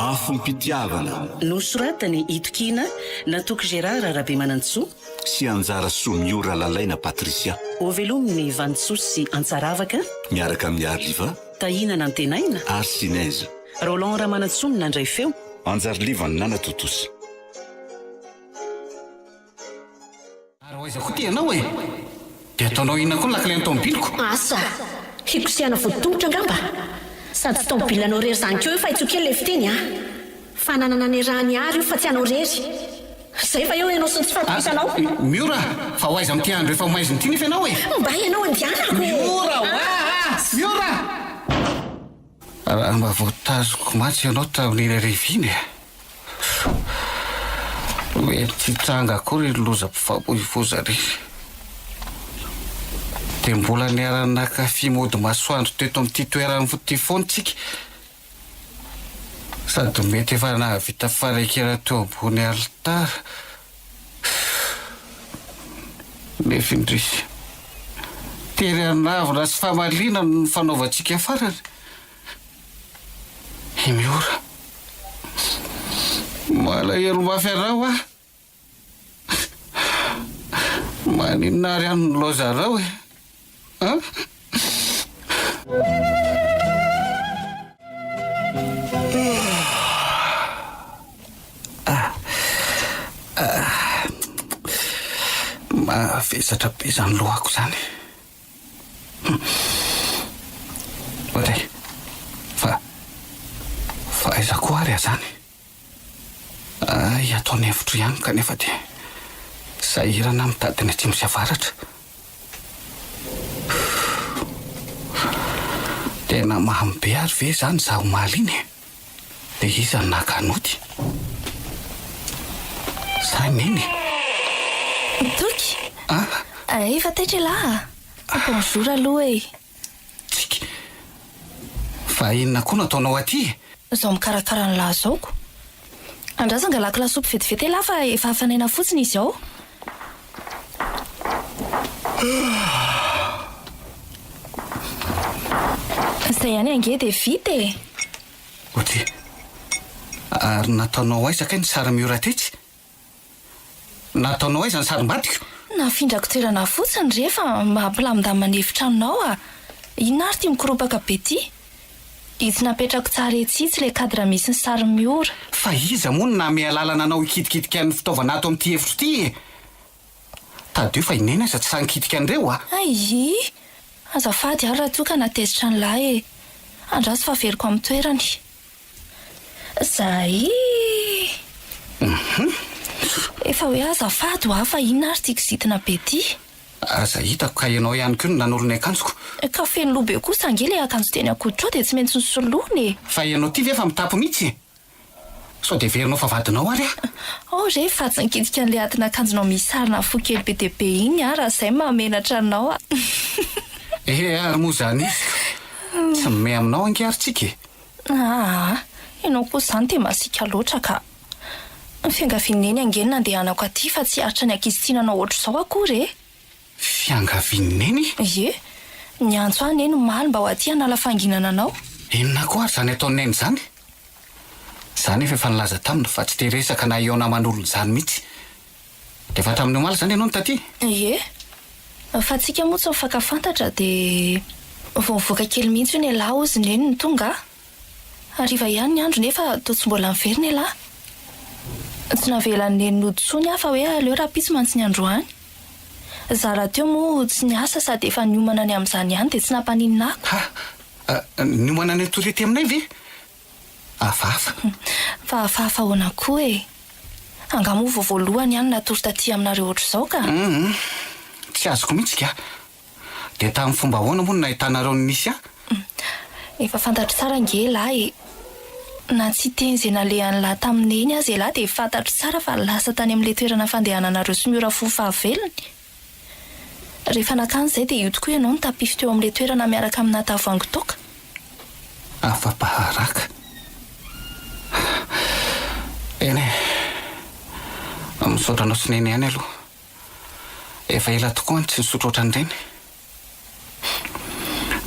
Afom-pitiavana. Nosoratan'i Itokiana, Natoky Gérard Rabemanantsoa. Sy Anjara Somiora Lalaina Patricia. Hovelomin'i Vanintsoa sy Antsaravaka. Miaraka amin'i Arliva. Tahiana Nantenaina. Ary Sinèse. Roland Ramanantsoa no nandray feo. Anjariliva nanatontosa. Ary ho aiza koa ty ianao e? Dia ataonao inona koa ny lakilen'ny taomobiliko? Asa! Hikosehana voditongotra angamba? Sady tsy taomobilanao irery izany koa io fa itsoa kely ilay fiteny a! Fananana niarahan'i Ary io fa tsy anao irery. Izay fa eo ianao sy ny tsy fahatokisanao. Miora! Fa ho aiza amin'ity andro efa ho maizina ity nefa ianao e? Mba ianao andianako e! Miora hoa! Miora! Raha mba voatazoko mantsy ianao tamin'iny hariva iny e! Mety tsy hitranga akory iny lozam-pifamoivoizana iny. Dia mbola niara-nankafy mody masoandro teto amin'ity toerana ity foana isika. Sady mety efa nahavita fanekena teo ambony alitara. Nefa indrisy. Tery an'avona sy famaliana no nifanaovantsika farany. I Miora. Malahelo mafy anao aho. Maninona ary aho no nilaozanao e? An? Mavesatra be izany lohako izany. Ohatray, fa, fa aiza koa ary aho izany? Hay ato an'efitro ihany kanefa dia sahirana mitady ny atsimo sy avaratra. Tena mamy be ary ve izany izaho omaly iny e? Dia iza no naka nody? Sa i Neny e? Toky! Ah? Efa taitra elah a! Bonjour aloha e! Tsiky. Fa inona koa no ataonao aty e? Izao mikarakara ny lahy izao ko. Andraso angalako lasopy vetivety elah fa efa hafanaina fotsiny izy ao. Izay ihany ange dia vita e! Ohatry. Ary nataonao aiza kay ny sary miora tetsy? Nataonao aiza ny sarim-badiko? Nafindrako toerana fotsiny re fa mba hampilamindamina ny efitranonao a! Inona ary ity mikoropaka be ity? Itsy napetrako tsara etsy itsy ilay cadre misy ny sary miora. Fa iza moa no namehy alalana anao hikitikitika ny fitaovana ato amin'ity efitro ity e? Tadidio fa i Neny aza tsy sahy nikitika an'ireo a! Ayy! Azafady ary raha toa ka nahatezitra an'lah e! Andraso fa averiko amin'ny toerany. Zay! Efa hoe azafady hoa fa inona ary ity kizitina be ity? Aza hitako ka ianao ihany koa no nanolo ny akanjoko. Ka feno loha be kosa ange ilay akanjo teny an-koditrao dia tsy maintsy nosoloina e! Fa ianao ity ve efa mitapy mihitsy e? Sao dia heverinao fa vadinao ary aho? Ao re fa tsy nikitika an'ilay atin'akanjonao misy sarina fo kely be dia be iny aho raha izay mahamenatra anao a! Ehe ary moa izany izy ka! Tsy mimehy aminao ange ary tsika e! Aa! Ianao kosa izany dia masiaka loatra ka! Ny fiangavian'i Neny ange no nandehanako aty fa tsy hiaritra ny ankizy tiana anao ohatr'izao akory e! Fiangavian'i Neny? Ie! Niantso ahy Neny omaly mba ho aty hanala fahanginana anao. Inona koa ary izany ataon'i Neny izany? Izaho anefa efa nilaza taminy fa tsy te hiresaka na hihaona aman'olona izany mihitsy. Dia efa hatramin'ny omaly izany ianao no taty? Ie. Fa tsika moa tsy mifankafantatra dia vao nivoaka kely mihitsy hono ialahy hozy Neny no tonga a! Hariva ihany ny andro nefa toa tsy mbola niverina ialahy. Tsy navelan'i Neny nody intsony aho fa hoe aleo rahampitso mantsy ny androany. Izaho rahateo moa tsy niasa sady efa niomana ny amin'izany ihany dia tsy nampaninona ahy. Ha! Niomana ny hatory aty aminay ve? Hafahafa. Fa hafahafa ahoana koa e? Angaha moa vao voalohany aho no natory taty aminareo ohatr'izao ka? Hum, tsy azoko mihitsy ka. Dia tamin'ny fomba ahoana moa no nahitanareo ny nisy ahy? Efa fantatro tsara ange elah e. Na tsy hiteny izay nalehan'lah tamin'i Neny aza elah dia fantatro tsara fa lasa tany amin'ilay toerana fandehananareo sy Miora fony fahavelony. Rehefa nankany izay dia io tokoa ianao nitapify teo amin'ilay toerana miaraka aminà tavoahangy toaka. Afa-paharaka. Eny e. Misaotra anao sy Neny ihany aloha. Efa ela tokoa aho no tsy nisotro ohatran'ireny.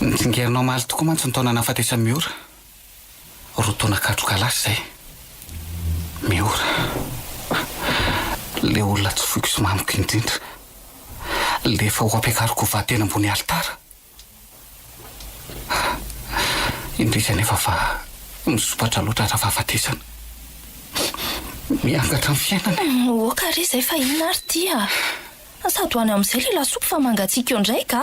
Nitsingerina omaly tokoa mantsy ny taona nahafatesan'i Miora. Roa taona katroka lasa izay. Miora. Le olona tsy foiko sy mamiko indrindra. Le efa ho ampiakariko ho vady teny ambony alitara. Indrisy anefa fa misompatra loatra rafahafatesana. Miangatra ny fiainana e. Ok re izay fa inona ary ity a! Sady ho any amin'izay ilay lasopy fa mangatsiaka eo indray ka!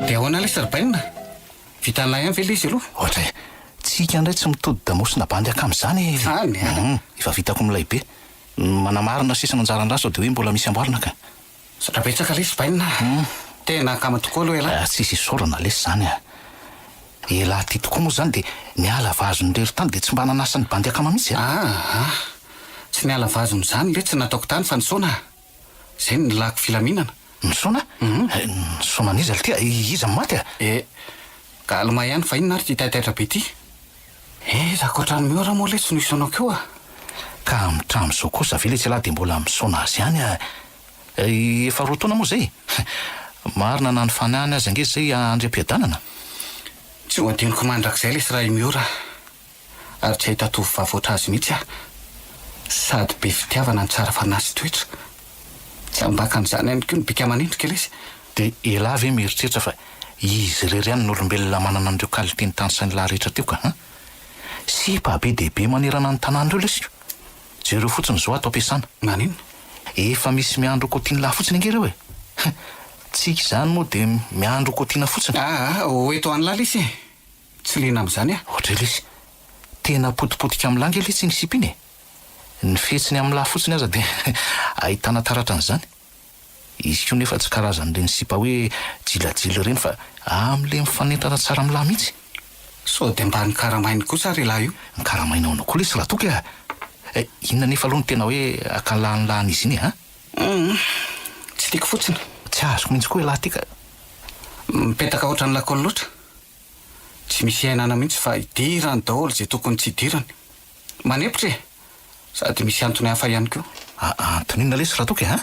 Dia ahoana lesy ry bainina? Vitan'lah ihany ve ilay izy aloha? Ohatra e! Tsika indray tsy mitodi-damosina bandy akama izany e! Izany a! Efa vitako milay be. Ny manamarina sisa no anjaran-draha sao dia hoe mbola misy amboarina ka. Misaotra betsaka lesy bainina a! Tena akama tokoa aloha elah. Tsisy isaorana lesy izany a! Elah ty tokoa moa izany dia niala vazony irery tany dia tsy mba nanasa ny bandy akama mihitsy a! Aa! Tsy niala vazony izany letsy nataoko tany fa nisaona a! Izay no nilako filaminana. Nisaona? Nisaona an'iza lty a? Iza no maty a? E! Galma ihany fa inona ary ity taitaitra be ity? Aiza ankoatra an'i Miora moa letsy no isaonako eo a! Ka hatramin'izao kosa ve letsy elah dia mbola misaona azy ihany a! Efa roa taona moa izay e! Marina na ny fanahiny aza ange izay Andriampiadanana. Tsy ho adinoko mandrakizay lesy raha i Miora ary tsy hahita tovovavy ohatr'azy mihitsy aho. Sady be fitiavana no tsara fanahy sy toetra. Tsy ambakan'izany ihany koa ny bika aman'endrika lesy. Dia elah ve mieritreritra fa izy irery ihany no olombelona manana an'ireo qualité notanisain'lah rehetra teo ka an! Sipa be dia be manerana ny tanàna ireo lesy ko! Jereo fotsiny izao ato am-piasana. Maninona? Efa misy miandry ho kotian'lah fotsiny ange ireo e! Tsika izany moa dia miandry ho kotiana fotsiny. Aa, ho eto an'lah lesy e! Tsy liana amin'izany aho. Ohatray lesy. Tena potipotika amin'lah ange lesy iny sipa iny e! Ny fihetsiny amin'lah fotsiny aza dia ahitana taratra an'izany. Izy koa nefa tsy karazan'ireny sipa hoe jilajila ireny fa amin'ilay mifanentana tsara amin'lah mihitsy. Sao dia mba nokaramainy kosa ary ialahy io? Nokaramaina ahoana koa lesy Ratoky a! Eh, inona nefa aloha no tena hoe ankalahan'lahan'izy iny e, an? Humm, tsy tiako fotsiny. Tsy azoko mihitsy koa ialahy ity ka. Mipetaka ohatran'ny lakôly loatra. Tsy misy iainana mihitsy fa idirany daholo izay tokony tsy idirany. Manempotra e! Sady misy antony hafa ihany koa. Antony inona lesy Ratoky a?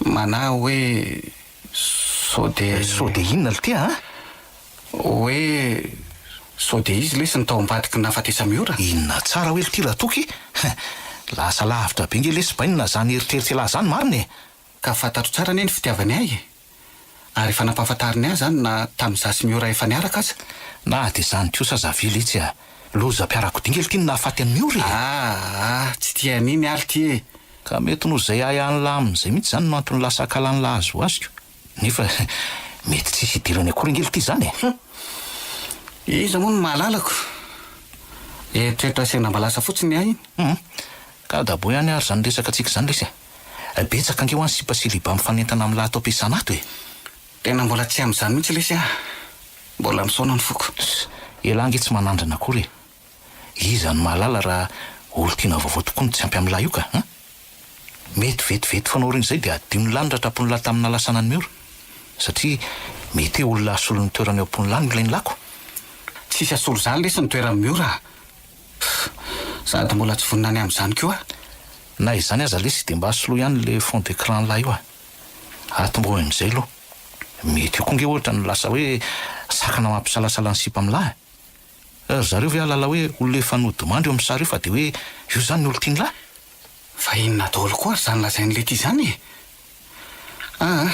Manahy hoe sao dia. Sao dia inona lty a? Hoe sao dia izy lesy no tao ambadiky ny nahafatesa Miora? Inona tsara hoe lty Ratoky? Lasa lavitra be nge lesy bainina zany eritreritr'elah zany marina e! Ka fantatro tsara anie ny fitiavany ahy e! Ary efa nampahafantariny ahy izany na tamin'izaho sy Miora efa niaraka aza. Na dia izany kosa aza ve letsy a! Lozam-piarakodia nge lty no nahafaty an'i Miora e! Aa! Tsy tia an'iny aho lty e! Ka mety noho izay ahy an'lah amin'izay mihitsy izany no antony lasa hakalan'lah azy ho azoko. Nefa mety tsisy idirany akory ange lty izany e! Hum! Iza moa no mahalalako? Eritreritra sendra mba lasa fotsiny ny ahy iny. Hum! Ka dabo ihany ary izany resaka antsika izany lesy a! Betsaka ange hoa ny sipa sy liba mifanentana amin'ny lahy ato am-piasana ato e! Tena mbola tsy amin'izany mihitsy lesy ah! Mbola misaona ny foko. Elah ange tsy manandrana akory e! Iza no mahalala raha olon-tiana vaovao tokoa no tsy ampy amin'lah io ka! An! Mety vetivety foana aorian'izay dia adinon'lah ny ratram-pon'lah tamin'ny nalasana an'i Miora. Satria mety hoe olona hasolo ny toerany ao am-pon'lah no ilain'lah ko! Tsisy hasolo izany lesy ny toeran'i Miora ah! Sady mbola tsy vonona ny amin'izany koa aho. Na izany aza lesy dia mba soloy ihany le fond d'écran lahy io a! Atombohy amin'izay aloha. Mety io koa nge ohatra no lasa hoe sakana mampisalasala ny sipa amin'lah e! Ry zareo ve hahalala hoe olona efa nodimandry io amin'ny sary io fa dia hoe io izany ny olon-tian'lah? Fa inona daholo koa ary izany lazain'i Letty izany e? Aa,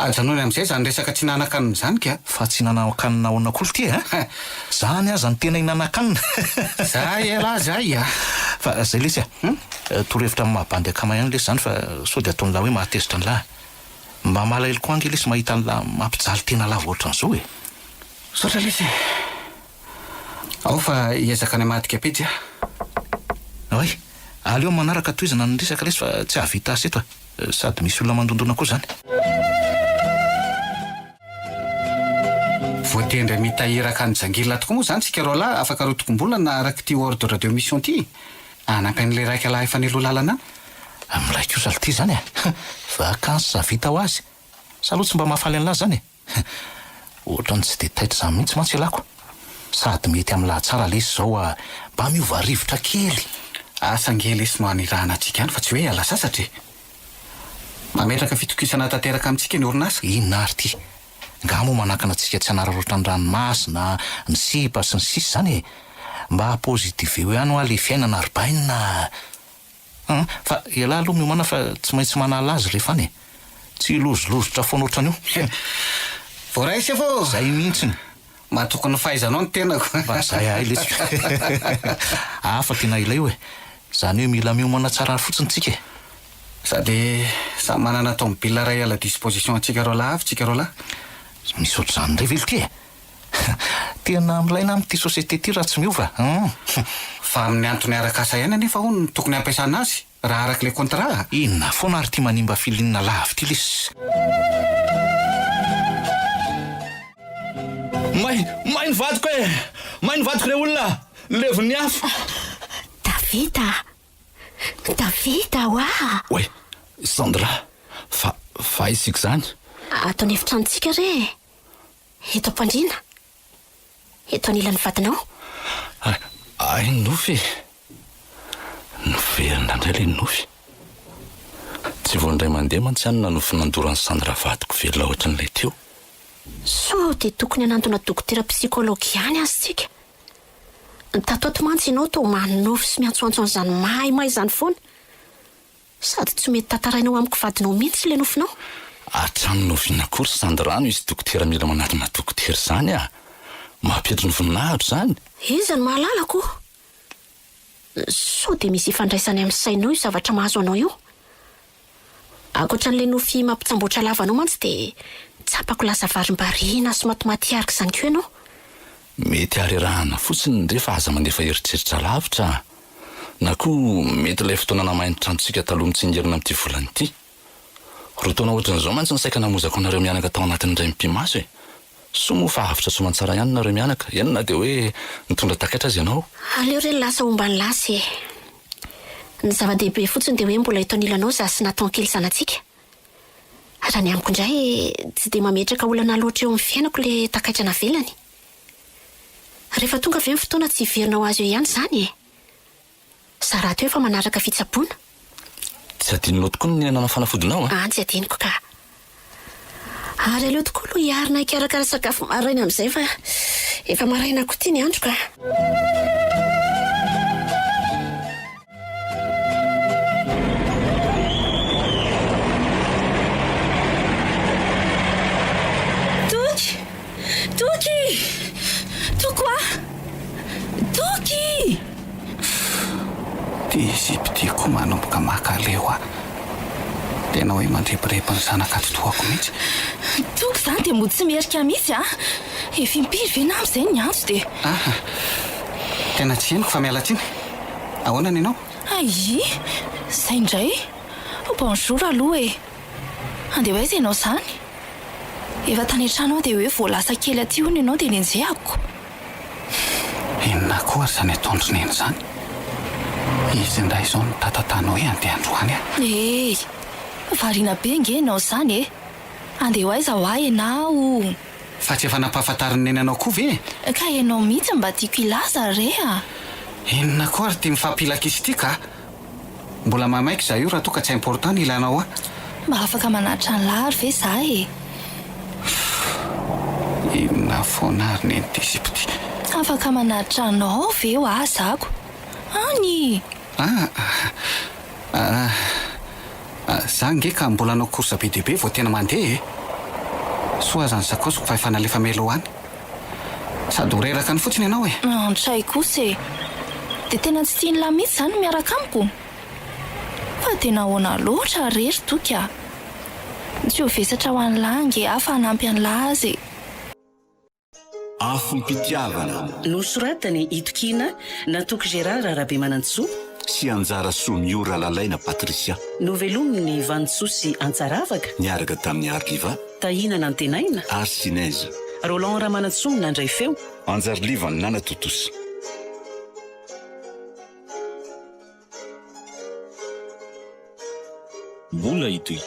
ajanony amin'izay izany resaka tsy hinanan-kanina izany ka. Fa tsy hinanan-kanina ahoana koa lty e? Zany aza no tena hinanan-kanina. Zay elah zay a! Fa zay lesy a! Torohevitra amin'ny maha bandy akama ihany lesy zany fa sao dia ataon'lah hoe mahatezitra an'lah. Mba malahelo koa ange lesy mahita an'lah mampijaly tena lava ohatran'izao e! Misaotra lesy e! Ao fa hiezaka ny hamadika pejy aho. Oay! Aleo amin'ny manaraka tohizana ny resaka lesy fa tsy hahavita asa eto a! Sady misy olona mandondona koa zany. Voatendry hamita iraka any Jangila tokoa moa izany tsika roalahy afaka roatokombolana araka ity ordre de mission ity e! Hanampy an'ilay iraika lahy efa nialoha lalana any. Milay kosa lty zany e! Vacances vita ho azy! Sa aloha tsy mba mahafaly an'lah zany e! Ohatran'ny tsy dia taitra izany mihitsy mantsy ialahy ko! Sady mety amin'lah tsara lesy izao ah! Mba miova rivotra kely! Asa ange lesy no anirahana antsika any fa tsy hoe hiala sasatra e! Mametraka fitokisana tanteraka amintsika ny orinasa. Inona ary ity? Nga moa manakana antsika tsy hanararaotra ny ranomasina, ny sipa sy ny sisa izany e! Mba positiveo ihany hoa le fiainana ry bainina a! Hum, fa ialahy aloha miomàna fa tsy maintsy manala azy rehefa any e! Tsy hilozolozotra foana ohatran'io. Voaray sefo ô! Zay mihitsiny. Matoky ny fahaizanao ny tenako. Mba zay ahay lesy. Hafa tena ilay io e! Zany hoe mila miomana tsara fotsiny tsika e! Sady samy manana tomobile iray à la disposition antsika roalahy avy tsika roalahy. Misy ohatr'izany indray ve lty e? Tena milay na amin'ity société ity raha tsy miova hum. Fa amin'ny antony arak'asa ihany anefa hono no tokony hampiasana azy raha araka ilay contrat a! Inona foana ary ity manimba feeling lava ity lesy. May, may ny vadiko e! May ny vadiko re olona! Levon'ny afo! Davida a! Davida oa! Oay, Sandra, fa, fa aiza isika izany? Ato an'efitranontsika re e! Eto am-pandriana. Eto anilan'ny vadinao. Hay, hay nofy e! Niverina indray ilay nofy. Tsy vao indray mandeha mantsy aho no nanofy nandoro an'i Sandra vadiko velona ohatran'ilay teo. Sao dia tokony hanantona dokotera psychologue ihany aza isika? Tato ato mantsy ianao toa manonofy sy miantsoantso an'izany mahaimay izany foana. Sady tsy mety tantarainao amiko vadinao mihitsy ilay nofinao. Hatramin'ny oviana akory Sandra no hisy dokotera mila manatona dokotera izany ah! Mampietry ny voninahitro izany! Iza no mahalala ko? Sao dia misy ifandraisany amin'ny sainao io zavatra mahazo anao io? Ankoatra an'ilay nofy mampitsamboatra lava anao mantsy dia tsapako lasa varimbariana sy matimaty araka izany koa ianao. Mety harerahana fotsiny ndre fa aza mandefa eritreritra lavitra a! Na koa mety ilay fotoana namain'ny tranontsika taloha mitsingerina amin'ity volana ity. Roa taona ohatran'izao mantsy no saika namozako anareo mianaka tao anatin'ny indray mipi-maso e! Soa moa fa avotra soamantsara ihany nareo mianaka, eny na dia hoe nitondra takaitra aza ianao. Aleo re ny lasa homba ny lasa e! Ny zava-dehibe fotsiny dia hoe mbola eto anilanao za sy Nathan kely zanatsika. Raha ny amiko indray tsy dia mametraka olana loatra eo amin'ny fiainako le takaitra navelany. Rehefa tonga ve ny fotoana tsy hiverina ho azy eo ihany izany e? Za rahateo efa manaraka fitsaboana. Tsy adinonao tokoa ny nihinanana fanafodinao an? An, tsy adinoko ka. Ary aleo tokoa aloha hiarina hikarakara sakafo maraina amin'izay fa efa maraina koa ity ny andro ka. Toky! Toky! Toko a! Toky! Ty zipo ty koa manomboka makaleo ahy. Tena hoe mandrebireby ny zanak'atidohako mihitsy. Toky izany dia mody tsy miherika mihitsy a! Efa impiry ve nama izay niantso dia. Aha! Tena tsy henoko fa miala tsiny. Ahoana ny anao? Aii! Izay indray! Bonjour aloha e! Handeha ho aiza ianao izany? Efa tany an-trano aho dia hoe vao lasa kely aty hono ianao dia nenjehako. Inona koa ary izany ataon-dry neny izany? Izy indray izao no tatatany hoe handeha androany aho. Hey! Variana be ange ianao izany e! Handeha ho aiza hoa ianao? Fa tsy efa nampahafantarin'i Neny anao koa ve e? Ka ianao mihitsy mba tiako hilaza re a! Inona koa ary ity mifampila-kiso ity ka? Mbola maimaika izaho io raha toa ka tsy important ny ilanao ahy. Mba afaka manatitra an'lah ary ve za e? Fff! Inona foana ary Neny ity sipa ity? Afaka manatitra anao ve hoa zako? Any! Ah! Ah! Za ange ka mbola hanao course be dia be vao tena mandeha e! Soa aza ny sakaosiko fa efa nalefa mail ho any. Sady ho reraka any fotsiny ianao e! Antray kosa e! Dia tena tsy tian'lah mihitsy izany ny miaraka amiko? Fa dia nahoana loatra re ry Toky a! Tsy ho vesatra ho an'lah ange aho fa hanampy an'lah aza e! Afom-pitiavana. Nosoratan'i Itokiana Natoky Gérard Rabemanantsoa. Sy Anjara Somiora Lalaina Patricia. Novelomin'i Vanintsoa sy Antsaravaka. Niaraka tamin'i Arliva. Tahiana Nantenaina. Ary Sinèse. Roland Ramanantsoa no nandray feo. Anjariliva nanatontosa. Mbola hitohy.